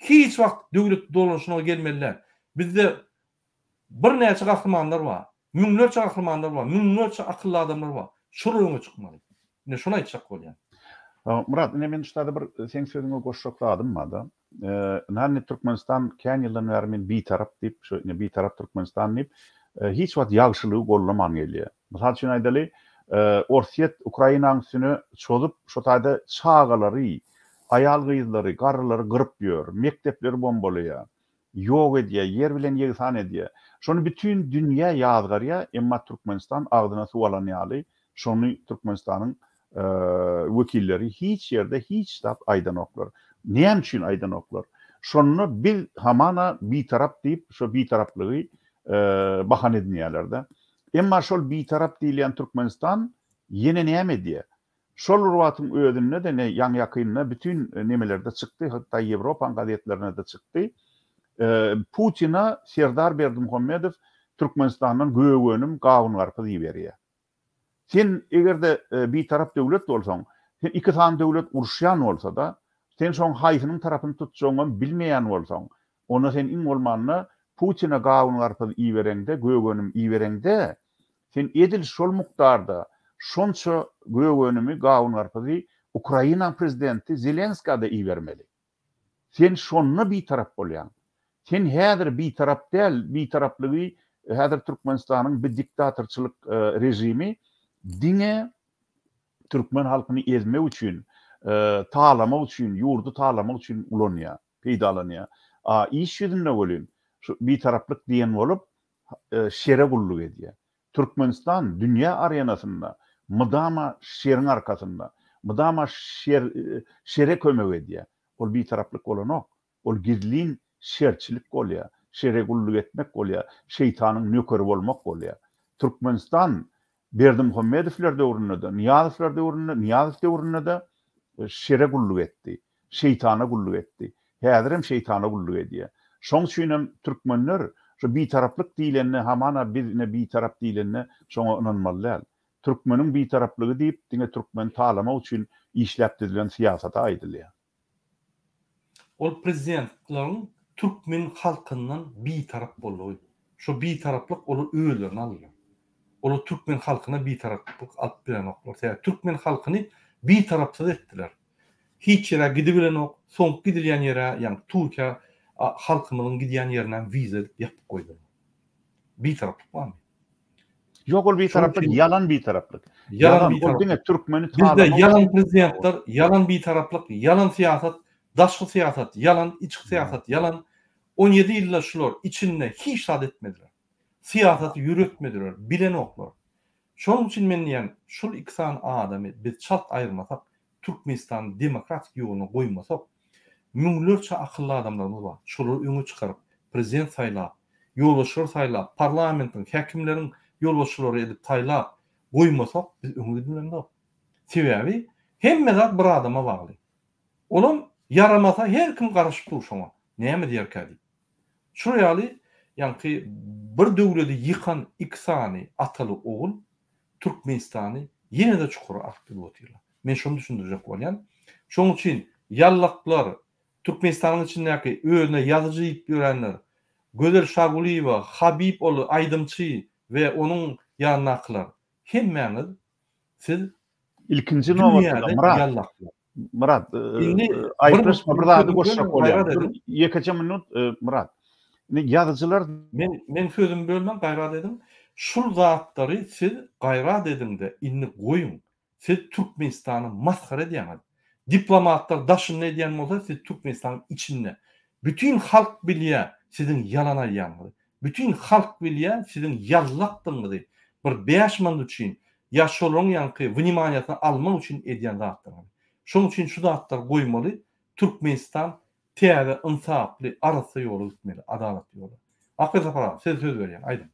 Hiç wagt döwlet dolanyşyna gelmeli däl. Bizde birnäçe gahrymanlar bar. Müňlerçe gahrymanlar bar. Müňlerçe akylly adamlar bar. Şolar öňe çykmaly. Ine şony aýtjak bolýan. Myrat ine men şu taýda bir seň sözüňe goşjak zadym barda. Ynha indi Türkmenistan kän ýyldan bäri men Bitarap diýip, şu ine Bitarap Türkmenistan diýip, hiç wagt ýagşylygy gollaman gelýär. Mysal üçin aýdaly, Orsýet Ukrainanyň üstüne çozup, şo taýda çagalary, aýal-gyzlary, garrylary gyryp ýör, mekdepleri bombalaýar, ýok edýär, ýer bilen ýegsan edýär. Şony bütin dünýä ýazgarýar, emma Türkmenistan agzyna suw alan ýaly Şony Türkmenistanyň wekilleri hiç ýerde hiç zat aýdanoklar. Näme üçin aýdanoklar? Şonda biz hamana bitarap diýip, şo bitaraplygy bahana edinýärler-de. Emma şol bitarap diýilýän Türkmenistan ýene näme edýär? Şol bir wagtyň özünde-de ne ýaňy-ýakynda bütin nemelerde çykdy, hatda Ýewropaň gazetlerinde-de çykdy. Putina Serdar Berdimuhamedow Türkmenistandan gök-önüm, gawun-garpyz iberýär. Sen eger-de bitarap döwlet bolsaň, sen iki sany döwlet uruşýan bolsa-da, sen şoň haýsynyň tarapyny tutjagyňam bilmeýän bolsaň, onda sen iň bolmanda Putine gawun-garpyz ibereňde, gök-önüm ibereňde, sen edil şol mukdarda şonça gök-önümi, gawun-garpyzy Ukrainaň prezidenti Zelenska-da ibermeli. Sen şonda bitarap bolýaň. Sen häzir bitarap däl, bitaraplygy häzir Türkmenistanyň bi diktatorçylyk režimi diňe türkmen halkyny ezmek üçin, talamak üçin, ýurdy talamak üçin ulanýar, peýdalanýar. A iş ýüzünde welin şu bitaraplyk diýen bolup şere gulluk edýär. Türkmenistan dünýä arenasynda mydama şeriň arkasynda, mydama şer şere kömek edýär. Ol bitaraplyk bolanok. Ol gizlin şerçilik bolýar, şere gulluk etmek bolýar, şeýtanyň nökeri bolmak bolýar. Türkmenistan Berdimuhamedowler döwründe-de, Nyýazowlar döwründe, Nyýazow döwründe-de şere gulluk etdi. Şeýtana gulluk etdi. Häzirem şeýtana gulluk edýär. Şoň üçinem türkmenler şu bitaraplyk diýlende hamana biz ine bitarap diýlende şoňa ynanmaly däl. Türkmeniň bitaraplygy diýip diňe türkmeni talamak üçin işläp düzülen syýasata aýdylýar. Ol prezidentleriň türkmen halkyndan bitarap boldugy. Şo bitaraplyk olar özlerine aldylar. Olar türkmen halkyna bitaraplyk alyp bilenoklar. Sebäbi türkmen halkyny bitarapsyz etdiler. Hiç ýere gidibilenok, soňky gidilýän ýere, ýagny Türkiýä halkymyzyň gidýän ýerinem wiza edip ýapyp goýdular. Bitaraplyk barmy? Ýok ol bitaraplyk ýalan bitaraplyk. Ýalan ol diňe türkmeni talamak. Bizde ýalan prezidentler, ýalan bitaraplyk, ýalan syýasat, daşky syýasat ýalan, içki syýasat ýalan. 17 ýylda şular içinde hiç zat etmediler. Syýasaty ýöretmediler, bilenoklar. Şonuň üçin men diýýän, şul iki sany adamy biz çalt aýyrmasak, Türkmenistany demokratik ýoluna goýmasak, müňlerçe akylly adamlarymyz bar, şolary öňe çykaryp, prezident saýlap, ýolbaşçylar saýlap, parlamentiň, häkimleriň ýolbaşçylary edip saýlap goýmasak, biz öňe gidilemzok. Sebäbi hemme zat bir adama bagly. Olam ýaramasa her kim garaşyp dur şoňa, näme diýerkä diýip. Şular ýaly ýaňky bir döwledi ýykan iki sany ataly ogul Türkmenistany ýene-de çukura alyp gidip otyrlar. Men şony düşündirjek bolýan. Şonuň üçin ýallaklar, Türkmenistanyň içindäki özüne ýazyjy diýip ýörenler, Gözel Şagulyýewa, Habib ol aýdymçy we onuň ýanyndakylar, hemmäňiz siz Ilkinji nobatda Myrat, Myrat, indi aýyplaşma bir zady goşjak bolýan. Ýekeje minut Myrat. Indi ýazyjylar Men men sözümi bölmäň gaýrat ediň. Şul zatlary siz gaýrat ediňde indi goýuň. Siz Türkmenistany masgara edýäňiz. Diplomatlar daşynda edýän bolsa siz Türkmenistanyň içinde. Bütin halk bilýä siziň ýalan aýdýanyňyzy. Bütin halk bilýä siziň ýallakdygyňyzy. Bir bäş manat üçin ýa şolaryň ýaňky wnimaniýasyny almak üçin edýän zatlaryňyzy. Şonuň üçin şu zatlary goýmaly, Türkmenistan täze ynsaply, arassa ýola gitmeli, adalatly ýola. Akbel Sapar aga, size söz berýän, aýdyň.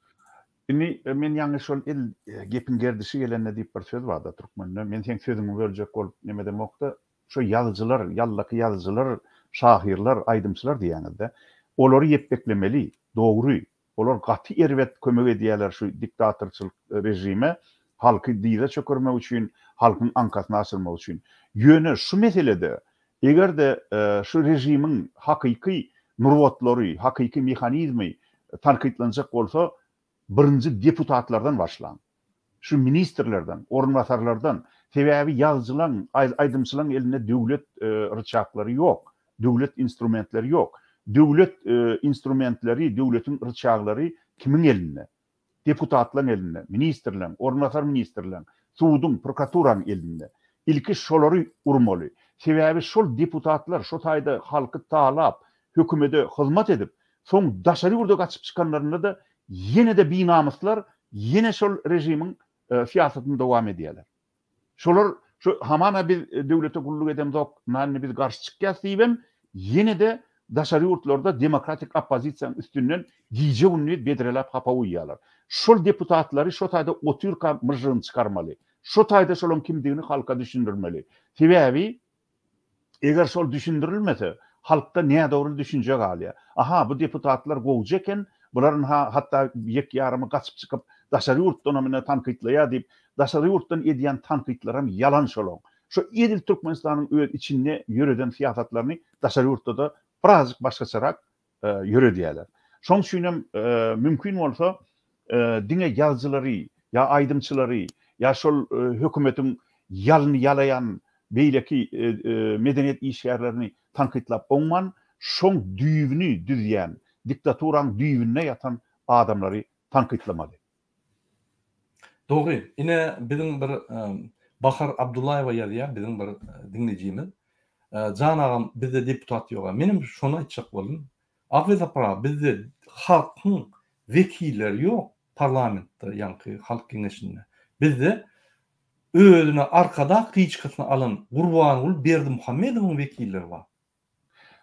Indi men ýaňy şol el gepiň gerdişi gelende diýip bir söz barda türkmende. Men seň sözüňi böljek bolup neme edemokda, şo ýazyjylar, ýallaky ýazyjylar, şahyrlar, aýdymçylar diýýäňizde. Olary ýepbeklemeli, dogry. Olar gaty erbet kömek edýärler şu diktatorçylyk režime, halky dyza çökermek üçin, halkyň aňkasyny aşyrmak üçin. Ýöne şu meselede eger-de şu režimiň hakyky nurbatlary, hakyky mehanizmi tankytlanjak bolsa, birinji deputatlardan başlaň. Şu ministrlerden, orunbasarlardan. Sebäbi ýazyjylaň, aýdymçylaň elinde döwlet ryçaklary ýok, döwlet instrumentleri ýok. Döwlet instrumentleri, döwletiň ryçaglary kimiň elinde? Deputatlaň elinde, ministrleň, orunbasar ministrleň, suduň, prokuraturaň elinde. Ilki şolary urmaly. Sebäbi şol deputatlar şo taýda halky talap, hökümede hyzmat edip, soň daşary ýurda gaçyp çykanlarynda-da ýene-de binamyslar ýene şol režimiň syýasatyny dowam edýärler. Şolar şu hamana biz döwlete gulluk edemzok, ynha indi biz garşy çykýas diýibem ýene-de daşary ýurtlarda demokratik oppozisiýanyň üstünden gije-gündiz bedreläp hapa guýýarlar. Şol deputatlary şo taýda otyrka myžžygyny çykarmaly. Şo taýda şolaň kimdigini halka düşündirmeli. Sebäbi Eger şol düşündirilmese, halkda nädogry düşünje galýar. Aha, bu deputatlar gowja eken, bular ynha hatda ýek-ýarymy gaçyp çykyp, daşary ýurtdanam ine tankytlaýar diýip, daşary ýurtdan edýän tankytlaram ýalan şolaň. Şo edil Türkmenistanyň öz içinde ýöreden syýasatlaryny daşary ýurtda-da birazjyk başgaçarak ýöredýärler. Şoň üçinem mümkin bolsa diňe ýazyjylary ýa aýdymçylary ýa şol hökümetiň ýalyny ýalaýan beýleki medeniýet işgärlerini tankytlap oňman, şoň düýbüni düzýän, diktaturaň düýbünde ýatan adamlary tankytlamaly. Dogry. Ine biziň bir Bahar Abdullaýewa ýazýar biziň bir diňleýjimiz. Jan agam bizde deputat ýoga. Menem şony aýtjak boldum. Agyz Sapar aga bizde halkyň wekilleri ýok parlamentde ýaňky halk geňeşinde. Bizde özüne arkadag kliçkasyny alan Gurbanguly Berdimuhamedowyň wekilleri bar.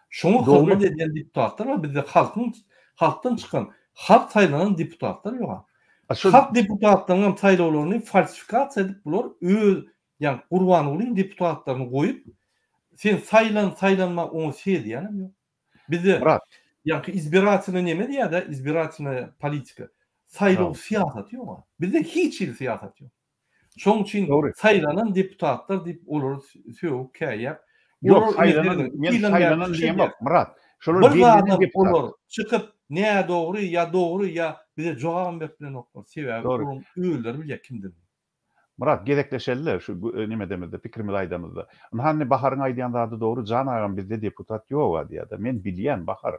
Şoňa hyzmat edýän deputatlar bar. Bizde halkyň halkdan çykan, halk saýlanan deputatlar ýok. Halk deputatlarynyň hem saýlawlaryny falsifikasiýa edip bular öz ýagny Gurbangulyň deputatlaryny goýup sen saýlan saýlanma oňa seredýänem ýok. Bizde ýagny izbiratelnyý neme diýýär-de izbiratelnyýa politika. Saýlaw syýasaty ýok. Bizde hiç hili syýasat ýok. Şoň üçin saýlanan deputatlar diýip olary sögüp käýýäp. Ýok, saýlanan, men saýlanan diýemok, Myrat. Şolar bellenen deputat. Olar çykyp nädogry ýa dogry ýa bize jogabam berip bilenoklar. Sebäbi olaryň özleri bilýär kimdigini. Myrat, gezekleşeli-le şu nemedemizde, pikrimizi aýdamyzda. Ynha indi Baharyň aýdýan zady dogry, jan agam bizde deputat ýog-a diýýär-de. Men bilýän, Bahar.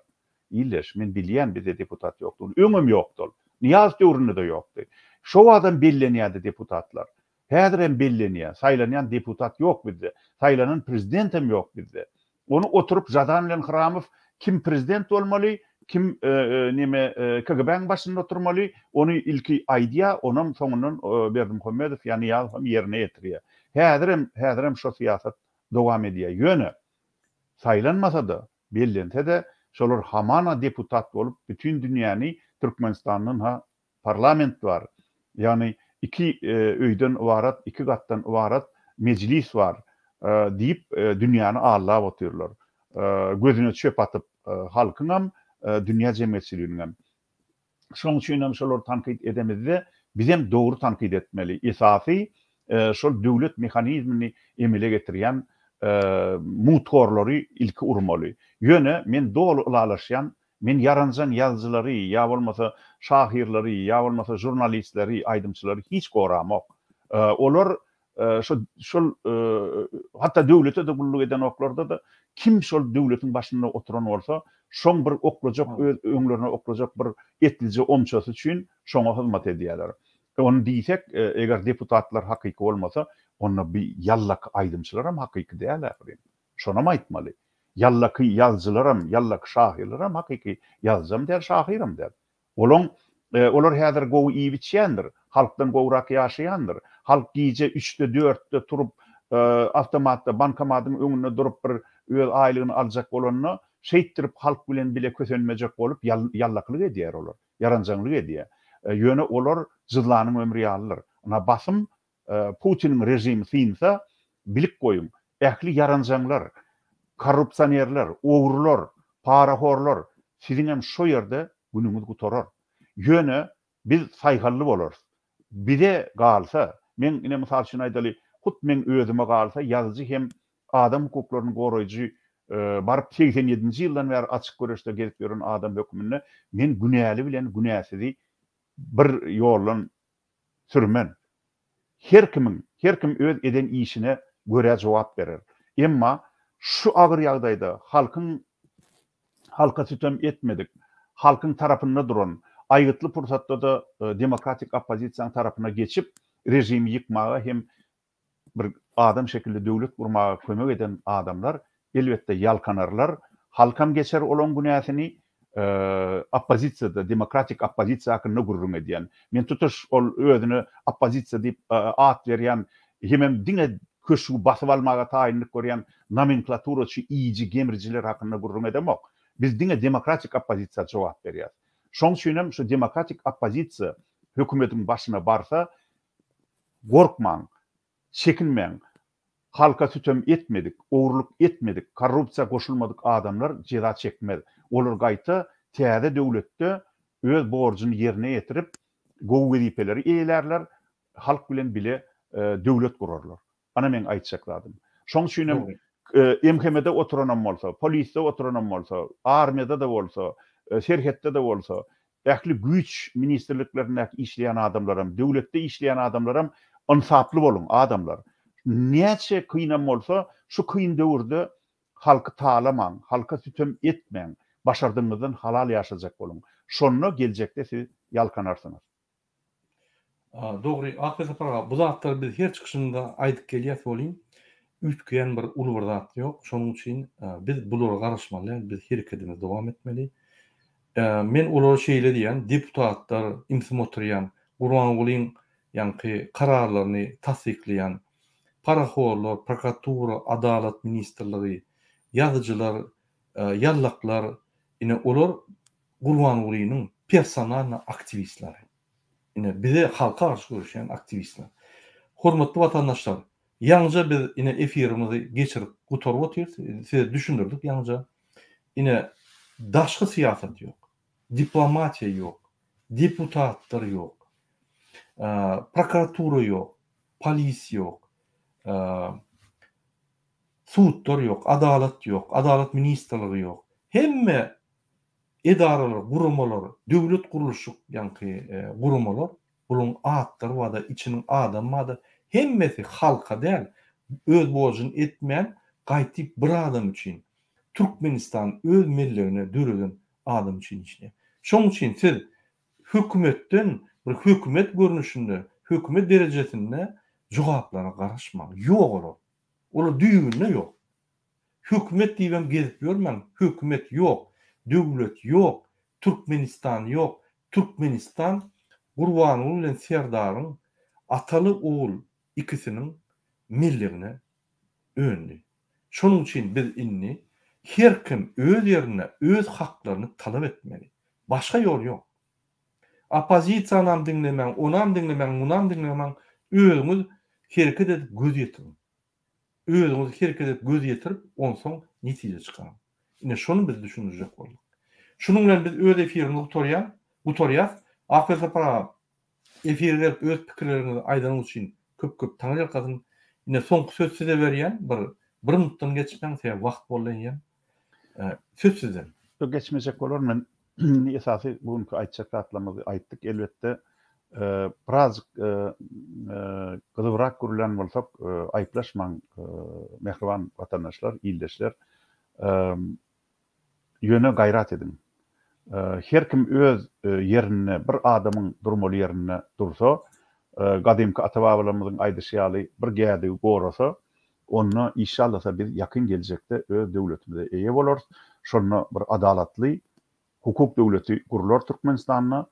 Ildeş, men bilýän bizde deputat ýokdugyny. Öňem ýokdy ol. Nyýazow döwründe-de ýokdy. Şo wagtam bellenýärdi deputatlar. Häzirem bellenýär. Saýlanýan deputat ýok bizde. Saýlanan prezidentem ýok bizde. Ony oturyp Žadan bilen Hramow kim prezident bolmaly, kim neme KGB-niň başynda oturmaly, ony ilki aýdýar, onam soňundan Berdimuhamedow ýa Nyýazow hem ýerine ýetirýär. Häzirem, häzirem şo syýasat dowam edýär. Ýöne saýlanmasa-da, bellense-de, şolar hamana deputat bolup bütin dünýäni Türkmenistandan-ha Parlament bar, ýagny iki öýden ybarat, iki gatdan ybarat mejlis bar diýip dünýäni aldap otyrlar. Gözüne çöp atyp halkyňam, dünýä jemgyýetçiliginiňem. Şonuň üçin hem şolary tankyt edemizde bizem dogry tankyt etmeli. Esasy şol döwlet mehanizmini emele getirýän mutgorlary ilki urmaly. Ýöne men doly ylalaşýan Men ýaranjaň ýazyjylary ýa bolmasa şahyrlary ýa bolmasa žurnalistleri, aýdymçylary hiç goramok. Olar şo şol hatda döwlete-de gulluk edenoklarda-da kim şol döwletiň başynda oturan bolsa, şoň bir oklajak öz öňlerine oklajak bir etlije omçasy üçin şoňa hyzmat edýärler. Ony diýsek, eger deputatlar hakyky bolmasa, onda bi ýallaky aýdymçylaram hakyky däl ahyryn. Şonam aýtmaly. Ýallaky ýazyjylaram, ýallaky şahyrlaram hakyky ýazyjam däl, şahyram däl. Olaň, olar häzir gowy iýip-içýändir, halkdan gowrak ýaşaýandyr. Halk gije üçde, dörtde turup, awtomatda, bankomatyň öňünde durup bir öz aýlygyny aljak bolanda, şeýtdirip halk bilen bile kösenmejek bolup ýallakylyk edýär olar, ýaranjaňlyk edýär. Ýöne olar jyzlanyň ömri ýalydyr. Ynha basym Putiniň režimi synsa, bilip goýuň, ähli ýaranjaňlar, korrupsionerler, ogrular, parahorlar siziňem şo ýerde günüňiz gutarar. Ýöne biz saýhally bolarys. Bize galsa, meň ine mysal üçin aýdaly, hut meň özüme galsa ýazyjy hem adam hukuklaryny goraýjy baryp 87-nji ýyldan bäri açyk göreşde gezip ýören adam hökmünde men günäli bilen günäsizi bir ýoldan sürmen. Her kimiň, her kim öz eden işine görä jogap berer. Emma şu agyr ýagdaýda halkyň halka sütem etmedik, halkyň tarapynda duran, aýgytly pursatda-da demokratik oppozisiýanyň tarapyna geçip, režimi ýykmaga hem bir adam şekilli döwlet gurmaga kömek eden adamlar elbetde ýalkanarlar, halkam geçer olaň günäsini, oppozisiýada, demokratik oppozisiýa hakynda gürrüň edýän. Men tutuş ol özüne oppozisiýa diýip at berýän hemem diňe köşgi basyp almaga taýynlyk görýän nomenklaturaçy iýiji gemrijiler hakynda gürrüň edemok. Biz diňe demokratik oppozisiýa jogap berýäs. Şoň üçinem şu demokratik oppozisiýa hökümetiň başyna barsa Gorkmaň, çekinmäň, halka sütem etmedik, ogurlyk etmedik, korrupsiýa goşulmadyk adamlar jeza çekmez. Olar gaýta täze döwletde öz borjuny ýerine ýetirip, gowy wezipeleri eýelärler, halk bilen bile döwlet gurarlar. Ana meň aýtjak zadym. Şoň üçin hem MHM-de oturanam bolsa, polisde oturanam bolsa, armiýada-da bolsa, serhetde-de bolsa, ähli güýç ministrliklerindäki işleýän adamlaram, döwletde işleýän adamlaram ynsaply boluň, adamlar. Näçe kynam bolsa, şu kyn döwürde halky talamaň, halka sütem etmäň, başardygyňyzdan halal ýaşajak boluň. Şonda geljekde siz ýalkanarsyňyz. Dogry, Akbek Sapar aga, bu zatlary biz her çykyşymyzda aýdyp gelýäs welin, üýtgeýän bir uly bir zat ýok. Şonuň üçin biz bulara garaşmaly däl, biz herekedimizi dowam etmeli. Men olara şeýle diýýän, deputatlar ümsüm oturýan, Gurbangulyň ýaňky kararlaryny tassyklaýan parahorlar, prokuratura, adalat ministrligi, ýazyjylar, ýallaklar, ine olar Gurbangulynyň personalny aktiwistleri. Ine bize halka garşy göreşýän aktiwistler. Hormatly watandaşlar, ýaňyja biz ine efirimizi geçirip gutaryp otyrys, size düşündirdik ýaňyja. Ine daşky syýasat ýok, diplomatiýa ýok, deputatlar ýok, prokuratura ýok, polis ýok, sudlar ýok, adalat ýok, adalat ministrligi ýok. Hemme edaralar, guramalar, döwlet gurluşyk ýaňky guramalar, bularyň atlary barda, içiniň adamy barda, hemmesi halka däl, öz borjuny etmän, gaýtyp bir adam üçin, Türkmenistan öz mellegine döreden adam üçin işleýär. Şonuň üçin siz hökümetden bir hökümet görnüşinde, hökümet derejesinde jogaplara garaşmaň. Ýok olar. Olar düýbünde ýok. Hökümet diýibem gezip ýörmäň, hökümet ýok, döwlet ýok. Türkmenistan ýok. Türkmenistan Gurbanguly bilen Serdaryň ataly-ogul ikisiniň mellegine öndi. Şonuň üçin biz indi her kim öz ýerinde öz haklaryny talap etmeli. Başga ýol ýok. Oppozisiýanam diňlemäň, onam diňlemäň, munam diňlemäň, özüňiz hereket edip göz ýetiriň. Özüňiz hereket edip göz ýetirip, onsoň netije çykaryň. Ine şony biz düşündirjek bolduk. Şunuň bilen biz öz efirimizi gutarýan, gutarýas. Akbel Sapar aga, efire gelip öz pikirleriňizi aýdanyňyz üçin köp köp taňryýalkasyn. Ine soňky söz size berýän, bir bir minutdan geçmäň, sebäbi wagt boldy eýýäm. Söz sizden. Geçmejek bolaryn men. Indi esasy bu günki aýtjak zatlarymyzy aýtdyk. Elbetde, birazjyk gyzybrak gürlän bolsak, aýyplaşmaň, mähriban watandaşlar, ildeşler. Ýöne gaýrat ediň. Her kim öz ýerinde, bir adamyň durmaly ýerinde dursa, gadymky ata-babalarymyzyň aýdyşy ýaly, bir gädigi gorasa, onda işşallasa biz ýakyn geljekde öz döwletimize eýe bolarys. Şonda bir adalatly hukuk döwleti gurlar Türkmenistanda.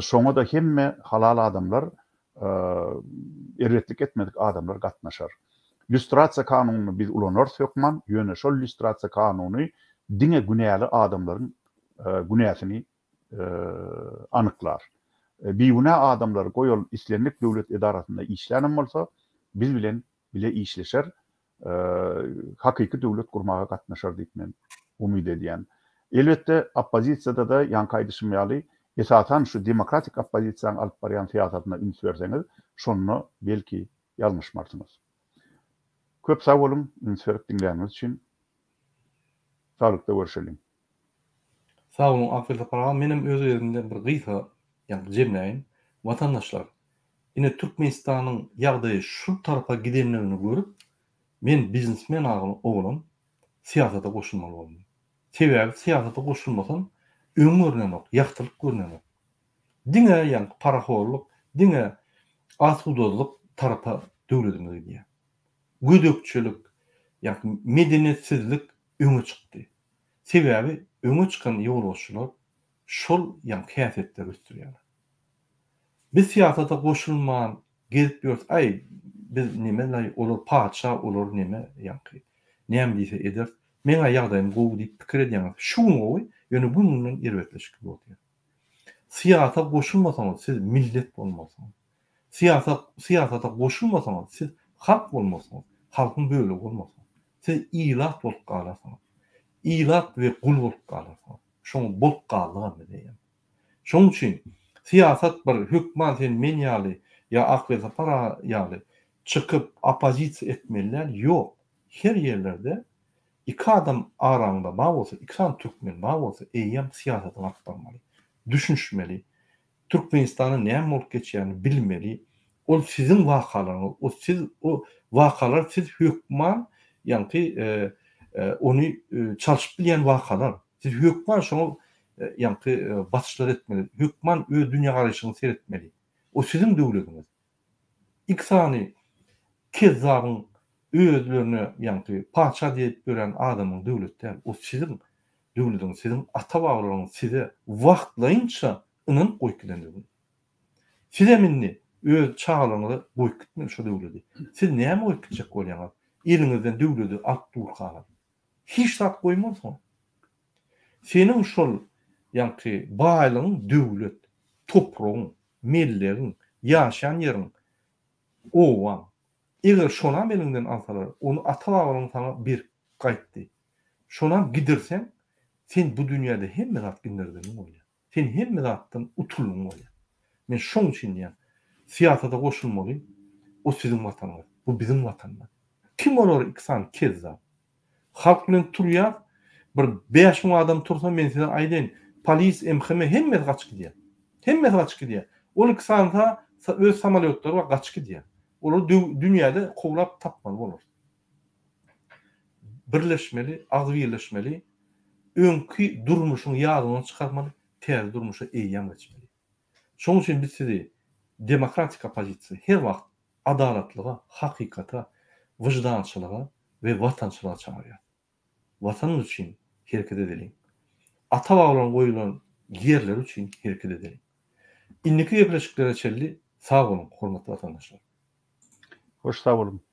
Şoňa-da hemme halal adamlar, erbetlik etmedik adamlar gatnaşar. Lýustrasiýa kanunyny biz ulanarys hökman, ýöne şol lýustrasiýa kanuny diňe günäli adamlaryň günäsini anyklar. Bigünä adamlary goý ol islendik döwlet edarasynda işlänem bolsa, biz bilen bile işleşer, hakyky döwlet gurmaga gatnaşar diýip men umyt edýän. Elbetde, oppozisiýada-da ýaňky aýdyşym ýaly, esasan şu demokratik oppozisiýanyň alyp barýan syýasatyna üns berseňiz, şonda belki ýalňyşmarsyňyz. Köp sag boluň, üns berip diňläniňiz üçin. Saglykda görşeliň. Sag boluň Akbel Sapar aga, menem öz gezegimde bir gysga ýaňky jemläýin. Watandaşlar, ine Türkmenistanyň ýagdaýy şu tarapa gidenligini görüp, men biznesmen oglan syýasata goşulmaly boldum. Sebäbi syýasata goşulmasam öň görnenok, ýagtylyk görnenok. Diňe ýaňky parahorlyk, diňe asudalyk tarapa döwletimiz gidýär. Gödekçilik, ýaňky medeniýetsizlik öňe çykdy. Sebäbi öňe çykan ýolbaşçylar şol ýaňky häsiýetleri ösdürýärler. Biz syýasata goşulman gezip ýörüs, aý, biz neme-laý, olar patyşa, olar neme ýaňky, näme diýse ederis, meň-ä ýagdaýym gowy diýip pikir edýäňiz. Şu gün gowy, ýöne gün-günden erbetleşip gidip otyrys. Syýasa goşulmasaňyz siz millet bolmarsyňyz. Syýasa syýasata goşulmasaňyz siz halk bolmarsyňyz, halkyň bölegi bolmarsyňyz. Siz ilat bolup galarsyňyz. Ilat we gul bolup galarsyňyz. Şoňa bolup galdygam biz eýýäm. Şonuň üçin syýasat bir hökman sen men ýaly ýa Akbelsapar aga ýaly çykyp oppozisiýa etmeli däl, ýok. Her ýerlerde Iki adam araňda bar bolsa, iki sany türkmen bar bolsa eýýäm syýasatyňy alyp barmaly. Düşünişmeli. Türkmenistanda näme bolup geçýänini bilmeli. Ol siziň wakalaryňyz, o siz o wakalar siz hökman ýaňky ony çalşyp bilýän wakalar. Siz hökman şoňa ýaňky basyşlar etmeli. Hökman öz dünýägaraýşyňyzy seretmeli. O siziň döwletiňiz. Iki sany kezzabyň özlerine ýaňky patyşa diýip ýören adamyň döwleti däl. O siziň döwletiňiz, siziň ata-babalaryňyz size wagtlaýynça ynanyp goýup giden döwlet. Sizem indi öz çagalaryňyza goýup gitmeli şo döwleti. Siz näme goýup gitjek bolýaňyz? Eliňizden döwleti alyp durkaňyz. Hiç zat goýmarsyňyz. Seniň şol ýaňky baýlygyň döwlet, topragyň, mellegiň, ýaşaýan ýeriň, obaň. Eger şonam eliňden alsalar, ony ata-babalaryň saňa berip gaýtdy. Şonam gidirseň, sen bu dünýäde hemme zat gindirdigiň bolýar. Sen hemme zatdan utuldyň bolýar. Men şoň üçin diýýän, syýasata goşulmaly, o siziň watanyňyz, bu biziň watanymyz. Kim olar iki sany kezzap? Halk bilen turýas, bir 5000 adam tursa men size aýdaýyn, polis, MHM hemmesi gaçyp gidýär. Hemmesi gaçyp gidýär. Ol iki sanysa öz samolýotlary bar gaçyp gidýär. Olary dünýäde kowlap tapmaly bolarys. Birleşmeli, agzybirleşmeli, öňki durmuşyň ýadyňdan çykarmaly, täze durmuşa eýýäm geçmeli. Şonuň üçin biz sizi demokratik oppozisiýa her wagt adalatlyga, hakykata, wyždançylyga we watançylyga çagyrýarys. Watanymyz üçin hereket edeliň. Ata-babalaryň goýulan. ýerleri üçin hereket edeliň. Indiki gepleşiklere çenli sag boluň, hormatly watandaşlar! Hoş sag boluň!